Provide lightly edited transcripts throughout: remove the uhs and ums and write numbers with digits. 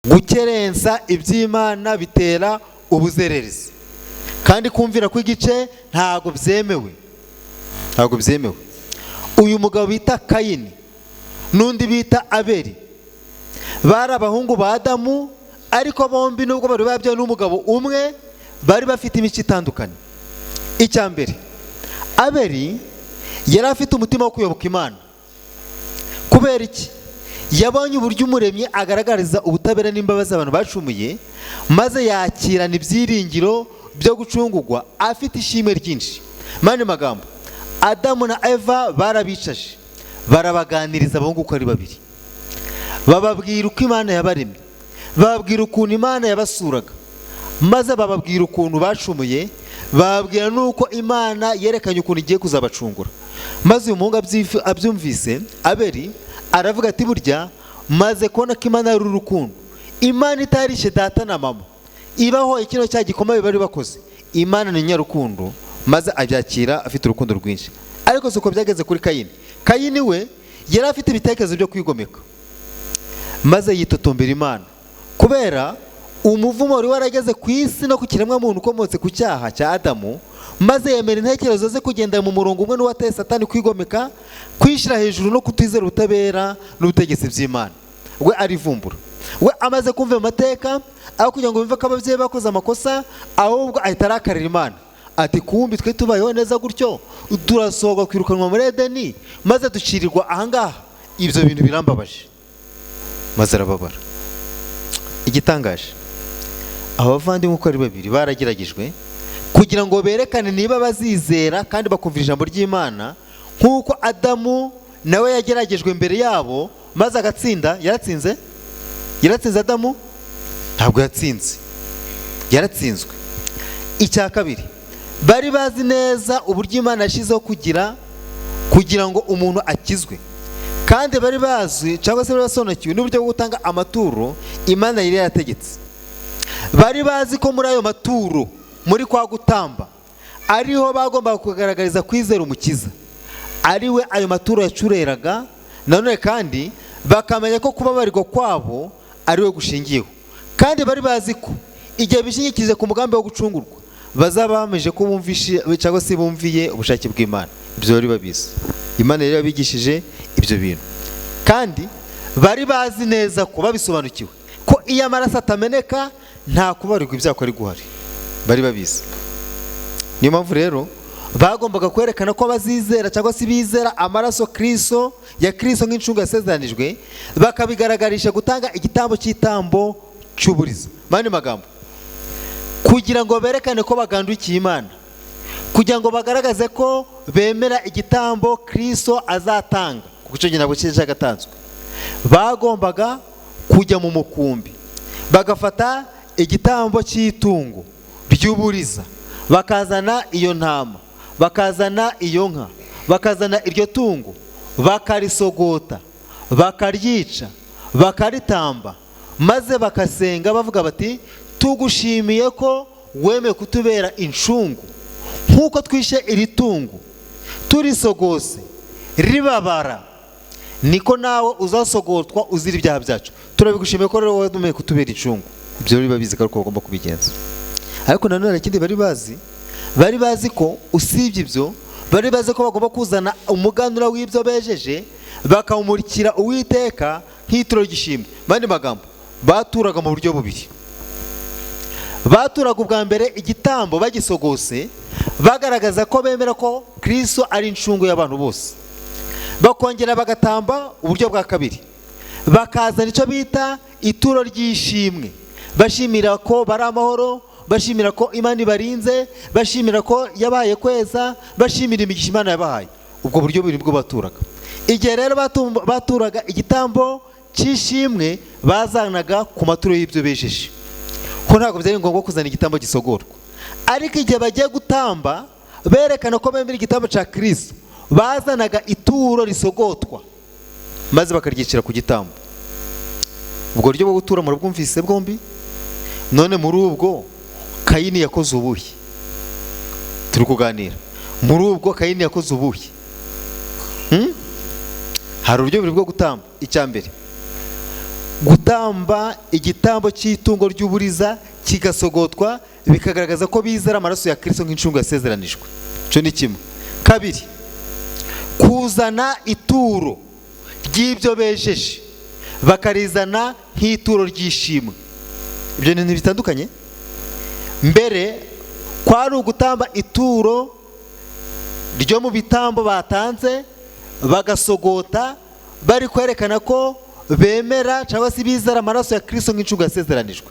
Gukerensa iby'Imana bitera ubuzererezi, kandi kumvira kw'igice ntabwo byemewe, ntabwo byemewe. Uyu mugabo bita Kayini n'undi bita Abeli bari abahungu ba Adamu, ariko bombi nubwo bari babyawe n'umugabo umwe, bari bafite imico itandukanye. Icya mbere, Abeli yari afite umutima wo kuyoboka Imana. Kubera iki? Yabonye uburyo Umuremyi agaragariza ubutabera n'imbabazi abantu bacumuye, maze yakirana ibyiringiro byo gucungurwa afite ishimwe ryinshi. Mani magambo, Adamu na Eva barabicaje, barabaganiriza, abahungu uko ari babiri, bababwira uko Imana yabaremye, bababwira ukuntu Imana yabasuraga, maze bababwira ukuntu bacumuye, bababwira n'uko Imana yerekanye ukuntu igiye kuzabacungura. Maze uyu muhungu abyumvise, Abeli aravuga ati: "Burya maze kubona ko Imana ari urukundo. Imana itarishe data na mama, ibaho ikino cyaha gikomeye bari bakoze. Imana ni nyarukundo." Maze abyakira afite urukundo rwinshi. Ariko si uko byageze kuri Kayini. Kayini we yari afite ibitekerezo byo kwigomeka, maze yitotombera Imana kubera umuvumo wari warageze ku isi no ku kiremwamuntu ukomotse ku cyaha cya Adamu, maze yemera intekerezo ze kugendera mu murongo umwe n'uwateye Satani kwigomeka, kwishyira hejuru no kutizera ubutabera n'ubutegetsi by'Imana. We arivumbura. We amaze kumva ayo mateka, aho kugira ngo yumve ko ababyeyi bakoze amakosa, ahubwo ahita arakarira Imana ati: "Kumbi twe tubayeho neza gutyo, turasohoka kwirukanwa muri Edeni, maze ducirirwa ahangaha. Ibyo bintu birambabaje." Maze arababara. Igitangaje, aba bavandimwe uko ari babiri barageragejwe kugira ngo berekane niba bazizera kandi bakumva ijambo ry'Imana, nk'uko Adamu nawe yageragejwe mbere yabo maze agatsinda. Yaratsinze? Yaratsinze Adamu? Ntabwo yatsinze, yaratsinzwe. Icya kabiri, bari bazi neza uburyo Imana yashyizeho kugira ngo umuntu akizwe, kandi bari bazi cyangwa se bari basobanukiwe n'uburyo bwo gutanga amaturo Imana yari yarategetse. Bari bazi ko muri ayo maturo, muri kwa gutamba, ariho bagombaga kugaragariza kwizera Umukiza, ari we ayo maturo yacureraga. Nanone kandi bakamenya ko kubabarirwa kwabo ari we gushingiyeho, kandi bari bazi ko igihe bishingikirije ku mugambi wo gucungurwa bazaba bahamije ko bumvishe cyangwa se bumviye ubushake bw'Imana. Ibyo bari babizi, Imana yari yabigishije ibyo bintu, kandi bari bazi neza ko babisobanukiwe ko iyo amaraso atameneka nta kubarirwa ibyaha ari guhari. Bari babizi. Niyo mpamvu rero bagombaga kwerekana ko bazizera cyangwa se bizera amaraso Kristo ya Kristo nk'incungu yasezeranijwe, bakabigaragarisha gutanga igitambo cy'itambo cy'uburiza. Mani magambo, kugira ngo berekane ko bagandukiye Imana, kugira ngo bagaragaze ko bemera igitambo Kristo azatanga, kuko icyo gihe ntabwo cyari cyagatanzwe, bagombaga kujya mu mukumbi bagafata igitambo cy'itungo ry'uburiza, bakazana iyo ntama, bakazana iyo nka, bakazana iryo tungo, bakarisogota, bakaryica, bakaritamba, maze bakasenga bavuga bati: "Tugushimiye ko wemeye kutubera incungu. Nk'uko twishe iri tungo turisogose ribabara, niko nawe uzasogotwa uzira ibyaha byacu. Turabigushimiye ko rero wemeye kutubera incungu." Ibyo bari babizi ko ariko bagomba kubigenza. Ariko nanone hari ikindi bari bazi. Bari bazi ko usibye ibyo, bari bazi ko bagomba kuzana umuganura w'ibyo bejeje, bakawumurikira Uwiteka nk'ituro ry'ishimwe. Mu yandi magambo, baturaga mu buryo bubiri. Baturaga ubwa mbere igitambo bagisogose, bagaragaza ko bemera ko Kristo ari incungu y'abantu bose. Bakongera bagatamba uburyo bwa kabiri, bakazana icyo bita ituro ry'ishimwe, bashimira ko bari amahoro, bashimira ko Imana ibarinze, bashimira ko yabaye kweza, bashimira imigisha Imana yabahaye. Ubwo buryo bubiri bwo baturaga. Igihe rero baturaga igitambo cy'ishimwe, bazanaga ku maturo y'ibyo bejeje, ko ntabwo byari ngombwa kuzana igitambo gisogorwa. Ariko igihe bagiye gutamba berekana ko bemera igitambo cya Kristo, bazanaga ituro risogotwa maze bakaryicira ku gitambo. Ubwo buryo bwo gutura murabwumvise bwombi. None muri ubwo Kayini yakoze ubuhe? Turi kuganira muri ubwo Kayini yakoze ubuhe? Hari uburyo bubiri bwo gutamba. Icya mbere, Gutamba igitambo cy'itungo ry'uburiza kigasogotwa, bikagaragaza ko bizera amaraso ya Kristo nk'incungu yasezeranijwe. Icyo ni kimwe. Kabiri, kuzana ituro ry'ibyo bejeje bakarizana nk'ituro ry'ishimwe. Ibyo ni ibintu bitandukanye. Mbere kwari ugutamba ituro ryo mu bitambo batanze, bagasogota bari kwerekana ko bemera cyangwa se bizera amaraso ya Kristo nk'incungu yasezeranijwe.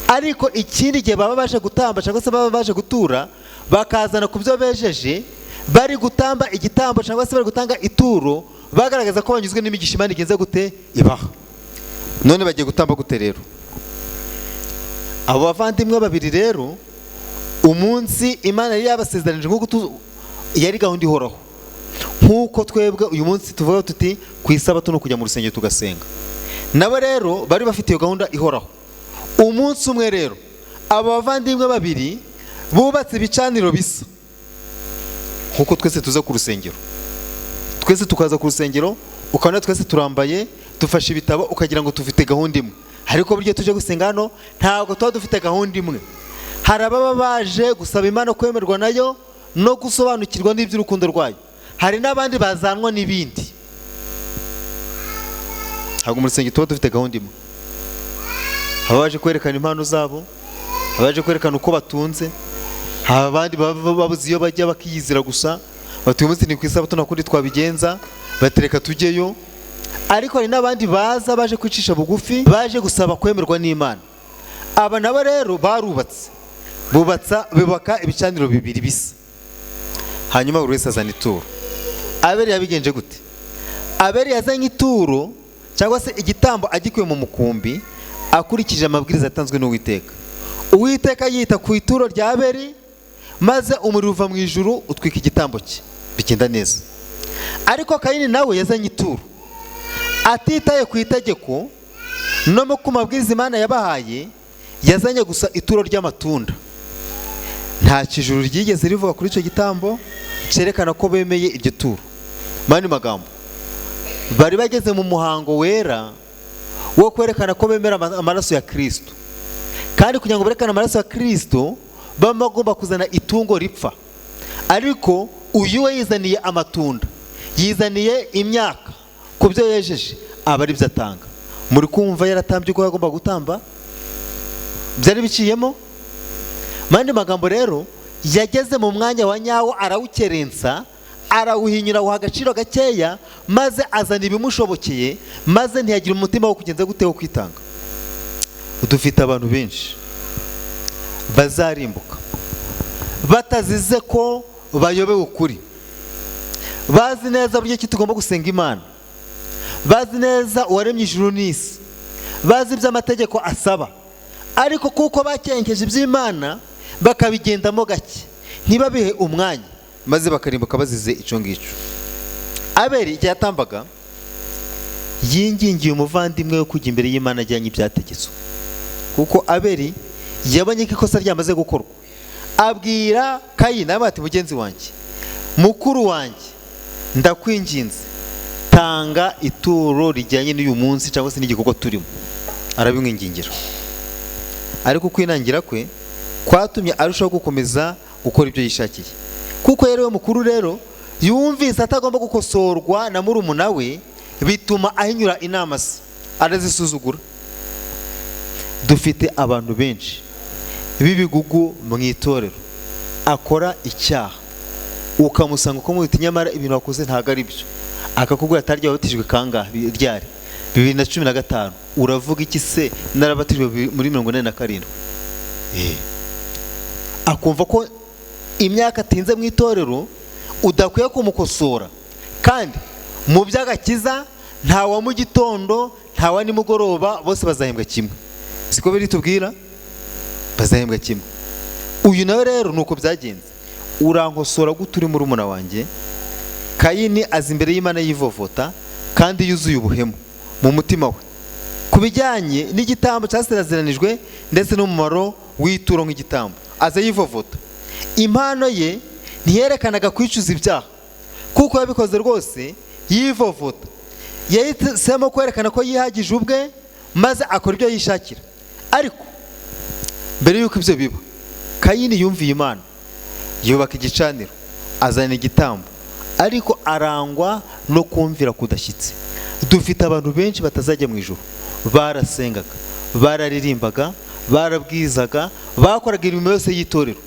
Ariko ikindi gihe baba baje gutamba cyangwa se baba baje gutura, bakazana ku byo bejeje, bari gutamba igitambo cyangwa se bari gutanga ituro, bagaragaza ko banyuzwe n'imigisha Imana igenze gute ibaha. None bagiye gutamba gute rero? Abo bavandimwe babiri rero, umunsi Imana yari yabasezeranije, nk'uko yari gahunda ihoraho, nk'uko twebwe uyu munsi tuvuga tuti ku isabato ni ukujya mu rusengero tugasenga, nabo rero bari bafite iyo gahunda ihoraho. Umunsi umwe rero abo bavandimwe babiri bubatse ibicaniro bisa, nk'uko twese tuza ku rusengero, twese tukaza ku rusengero, ukabona twese turambaye, dufashe ibitabo, ukagira ngo tufite gahunda imwe. Ariko buryo tuje gusenga hano ntabwo tuba dufite gahunda imwe. Hari ababa baje gusaba Imana kwemerwa nayo no gusobanukirwa n'iby'urukundo rwayo, hari n'abandi bazanwa n'ibindi. Ntabwo mu rusengero tuba dufite gahunda imwe. Abaje kwerekana impano zabo, abaje kwerekana uko batunze, abandi babuze iyo bajya bakiyizira gusa, bati uyu munsi ni ku isabato nta kundi twabigenza, batereka tujyeyo. Ariko hari n'abandi baza baje kwicisha bugufi, baje gusaba kwemerwa n'Imana. Aba nabo rero barubatse, bubaka ibicaniro bibiri bisa, hanyuma buri wese azana ituro. Abeli yabigenje gute? Abeli yazanye ituro cyangwa se igitambo agikuye mu mukumbi, akurikije amabwiriza yatanzwe n'Uwiteka. Uwiteka yita ku ituro rya Abeli, maze umuriro uva mu ijuru utwika igitambo cye, bigenda neza. Ariko Kayini nawe yazanye ituro atitaye ku itegeko no ku mabwiriza Imana yabahaye, yazanye gusa ituro ry'amatunda. Nta kijuru ryigeze rivuga kuri icyo gitambo cyerekana ko bemeye iryo turo. Mani magambo, bari bageze mu muhango wera wo kwerekana ko bemera amaraso ya Kristo, kandi kugira ngo berekane amaraso ya Kristo bagomba kuzana itungo ripfa. Ariko uyu we yizaniye amatunda, yizaniye imyaka ku byo yejeje, aba ari byo atanga. Muri kumva yaratambye uko yagomba gutamba, byari biciyemo. Mandi magambo rero, yageze mu mwanya wa nyawo arawukerensa, arawuhinyura, awuha agaciro gakeya, maze azana ibimushobokeye, maze ntiyagira umutima wo kugenza gute wo kwitanga. Dufite abantu benshi bazarimbuka batazize ko bayobewe ukuri, bazi neza buryo ki tugomba gusenga Imana, bazi neza uwaremye ijuru n'isi, bazi ibyo amategeko asaba, ariko kuko bakenkeje iby'Imana bakabigendamo gake, ntibabihe umwanya, maze bakarimbuka bazize icyo ngicyo. Abeli igihe yatambaga yingingiye umuvandimwe we kujya imbere y'Imana ajyanye ibyategetswe, kuko Abeli yabonye ko ikosa ryamaze gukorwa. Abwira Kayini ati mugenzi wanjye, mukuru wanjye, ndakwinginze tanga ituro rijyanye n'uyu munsi cyangwa se n'igikorwa turimo. Arabimwingingira, ariko kwinangira kwe kwatumye arushaho gukomeza gukora ibyo yishakiye. Kuko yari we mukuru rero, yumvise atagomba gukosorwa na murumuna we, bituma ahinyura inama ze, arazisuzugura. Dufite abantu benshi b'ibigugu mu itorero, akora icyaha ukamusanga ukamwita nyamara ibintu wakoze ntabwo ari byo, akakubwira atarya wabatijwe kangahe ryari 2015, uravuga iki se narabatijwe muri 87? Akumva ko imyaka atinze mu itorero udakwiye kumukosora, kandi mu by'agakiza nta wa mu gitondo nta wa nimugoroba, bose bazahembwa kimwe. Siko biri tubwira, bazahembwa kimwe. Uyu nawe rero nuko byagenze, urankosora gute uri murumuna wanjye? Kayini aza imbere y'Imana yivovota kandi yuzuye ubuhemu mu mutima we ku bijyanye n'igitambo cyasezeranijwe ndetse n'umumaro w'ituro nk'igitambo. Aza yivovota. Impano ye ntiyerekanaga kwicuza ibyaha, kuko yabikoze rwose yivovota. Yahisemo kwerekana ko yihagije ubwe Maze akora ibyo yishakira. Ariko mbere y'uko ibyo biba, Kayini yumviye Imana, yubaka igicaniro, azana igitambo, ariko arangwa no kumvira kudashyitse. Dufite abantu benshi batazajya mu ijuru, barasengaga, bararirimbaga, barabwizaga, bakoraga imirimo yose y'itorero,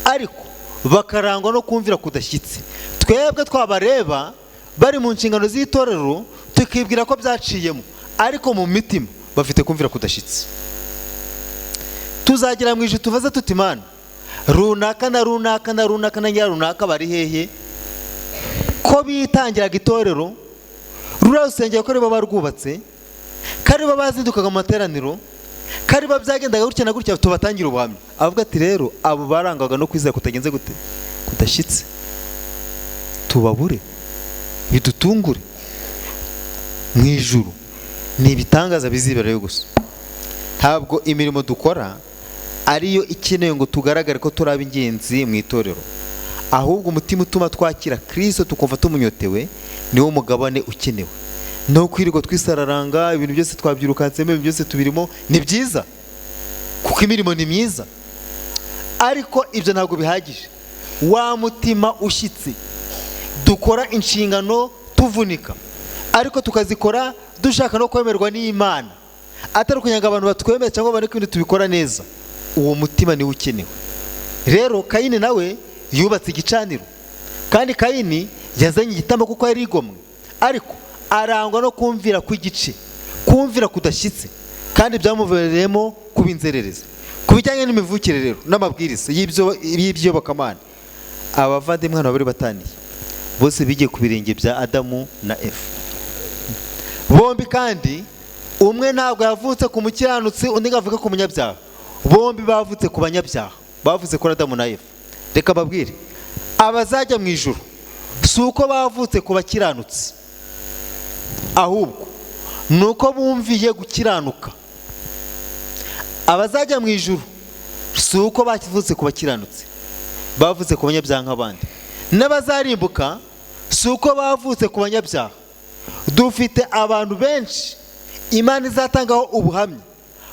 ariko bakarangwa no kumvira kudashyitse. Twebwe twabareba bari mu nshingano z'itorero tukibwira ko byaciyemo, ariko mu mitima bafite kumvira kudashyitse. Tuzagera mu ijuru tuvaze tuti Imana, runaka na runaka na runaka na nyirarunaka bari hehe? Ko bitangiraga itorero, ruriya rusengero ko aribo barwubatse, ko aribo bazindukaga mu materaniro, ko aribo byagendaga gutya na gutya, tubatangira ubuhamya. Avuga ati rero abo barangwaga no kwizera kutagenze gute? Kudashyitse. Tubabure, bidutungure. Mu ijuru ni ibitangaza biziberayo gusa. Ntabwo imirimo dukora ariyo ikenewe ngo tugaragare ko turi ab'ingenzi mu itorero, ahubwo umutima utuma twakira Kristo tukumva tumunyotewe niwo mugabane ukenewe. No kwirirwa twisararanga, ibintu byose twabyirukansemo, ibintu byose tubirimo, ni byiza kuko imirimo ni myiza, ariko ibyo ntabwo bihagije. Wa mutima ushyitse, dukora inshingano tuvunika, ariko tukazikora dushaka no kwemerwa n'Imana, atari kugira ngo abantu batwemere cyangwa babone ko ibintu tubikora neza. Uwo mutima niwo ukenewe. Rero Kayini nawe yubatse igicaniro, kandi Kayini yazanye igitambo kuko yari igomwe, ariko arangwa no kumvira kw'igice, kumvira kudashyitse, kandi byamubereyemo kuba inzererezi. Ku bijyanye n'imivukire rero n'amabwiriza y'iby'iyobokamana, abavandimwe hano bari bataniye bose bigiye ku birenge bya Adamu na Eva bombi, kandi umwe ntabwo yavutse ku mukiranutsi, undi ngavuka ku munyabyaha. Bombi bavutse ku banyabyaha, bavutse kuri Adamu na Eva. Reka babwire, abazajya mu ijuru si uko bavutse ku bakiranutsi, ahubwo ni uko bumviye gukiranuka. Abazajya mu ijuru si uko bavutse ku bakiranutsi, bavutse ku banyabyaha nk'abandi. N'abazarimbuka si uko bavutse ku banyabyaha. Dufite abantu benshi Imana izatangaho ubuhamya,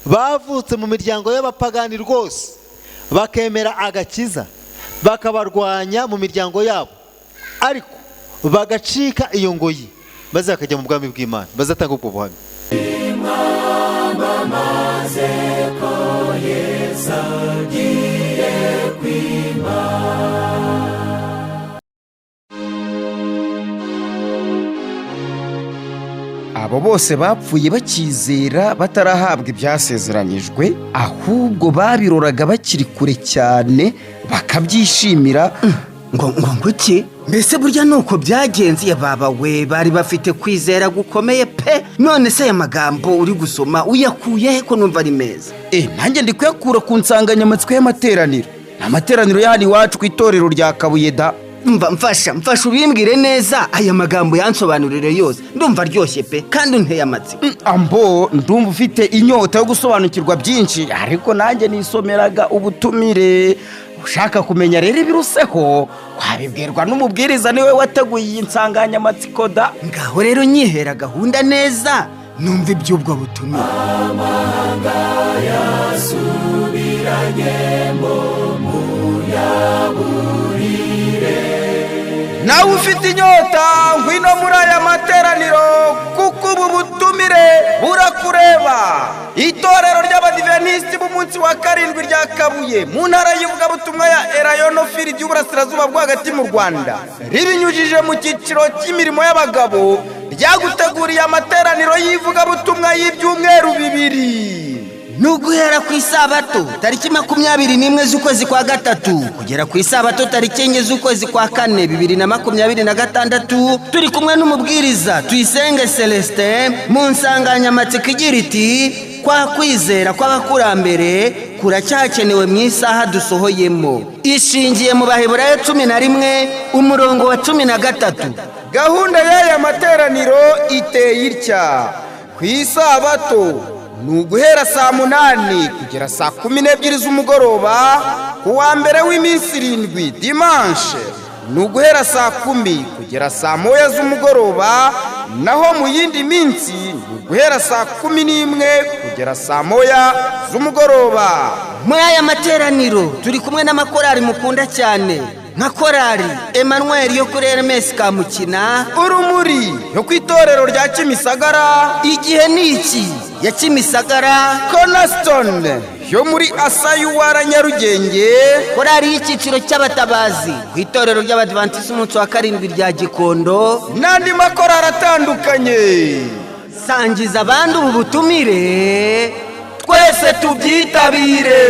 bavutse mu miryango y'abapagani rwose, bakemera agakiza, bakabarwanya mu miryango yabo, ariko bagacika iyo ngoyi, maze bakajya mu bwami bw'Imana. Bazatanga ubwo buhamya. Abo bose bapfuye bakizera batarahabwa ibyasezeranyijwe, ahubwo babiroraga bakiri kure cyane bakabyishimira. Ngo ngo iki mbese burya nuko byagenze? Baba we bari bafite kwizera gukomeye pe. None se aya magambo uri gusoma uyakuye he ko numva ari meza? Nanjye ndi kuyakura ku nsanganyamatsiko y'amateraniro, amateraniro y'ahano iwacu ku itorero rya Kabuye da. Mva mfasha ubimbwire neza, aya magambo yansobanurire yose, ndumva aryoshye pe kandi unteye amatsiko. Ambo ndumva ufite inyota yo gusobanukirwa byinshi, ariko nanjye nisomeraga ubutumire. Ushaka kumenya rero ibiruseho wabibwirwa n'umubwiriza, niwe wateguye iyi nsanganyamatsiko da. Ngaho rero nyihera gahunda neza numva iby'ubwo butumire. Amahanga yasubiranyemo muyaburire. Nawe ufite inyota ngwino muri aya materaniro, kuko ubu butumire burakureba. Itorero ry'Abadiventisiti b'umunsi wa karindwi rya Kabuye mu ntara y'ivugabutumwa ya Elayono Field y'Uburasirazuba bwo hagati mu Rwanda, ribinyujije mu cyiciro cy'imirimo y'abagabo, ryaguteguriye amateraniro y'ivugabutumwa y'ibyumweru bibiri. Nuguhera ku isabato tariki 21 z'ukwezi kwa gatatu kugera ku isabato tariki 4 z'ukwezi kwa 4 2026, turi kumwe n'umubwiriza Tuyisenge Celestin mu nsanganyamatsiko igira iti kwa kwizera kw'abakurambere kuracyakenewe mu isaha dusohoyemo, ishingiye mu Baheburayo 11 umurongo wa 13. Gahunda y'aya materaniro iteye itya: ku isabato ni uguhera saa 8 kugera saa 12 z'umugoroba, ku wa mbere w'iminsi 7 dimanche ni uguhera saa 10 kugera saa 1 z'umugoroba, Naho mu yindi minsi ni uguhera saa 11 kugera saa 1 z'umugoroba. Muri aya materaniro turi kumwe n'amakorari mukunda cyane, nka Korari Emmanuel yo kuri RMS Kamukina, Urumuri yo ku itorero rya Kimisagara, Igihe ni iki ya Kimisagara, Cornerstone yo muri Asayuwara Nyarugenge, korari y'icyiciro cy'abatabazi ku itorero ry'Abadivantisiti umunsi wa karindwi rya Gikondo, n'andi makorari atandukanye. Sangiza abandi ubu butumire, twese tubyitabire.